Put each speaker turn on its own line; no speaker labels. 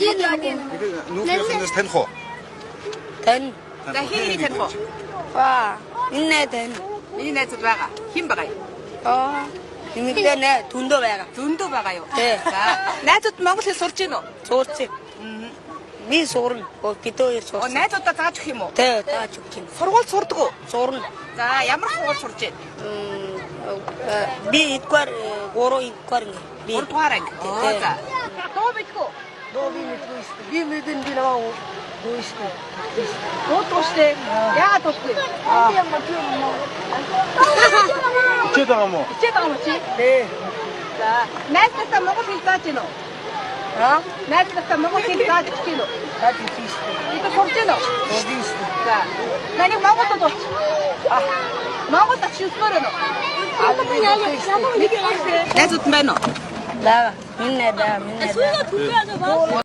Нүүрнээс таних уу?
Тань.
За, хэн хэнийг таних уу?
Ба. Энэ найз тань.
Миний найзууд байгаа. Хэн байгаа юм?
Аа. Нэмэгдээ нэ түндөө байгаа.
Зөндөө байгаа юу?
Тий.
За, найзууд монгол хэл сурж гин үү?
Сурцыг. Би сурна. Бид хоёр
Оо,
сурсан.
найзуудаа зааж өгөх юм уу?
Тэ тааж өгч юм.
Сургууль сурдаг уу?
Сурна.
За, ямар сургууль сурж байна?
Би 1-р 3 1-р ингэ. Би
3 дугаар анги. Оо,
Тий.
за. Дуу мэдгүй.
Дуу би мэдгүй шүү дээ. Би мэдэн би намаа дуу шүү дээ.
Дуудгүй штэ. Яагаад дуудгүй?
Хичээд байгаа юм уу?
Хичээд байгаа юм чи?
Тий.
За, найзуудаа монгол хэл зааж гин үү?
Аа?
Найзуудаа монгол хэл зааж өгч гин үү?
Зааж өгч шүү дээ.
Бид сурж гин үү?
Сурж шүү дээ.
За. Наник Монголд дууч. Монголд очиж үзмээр байна уу? Найзууд нь байна уу?
Даа. Энэ найз даа. Миний найз.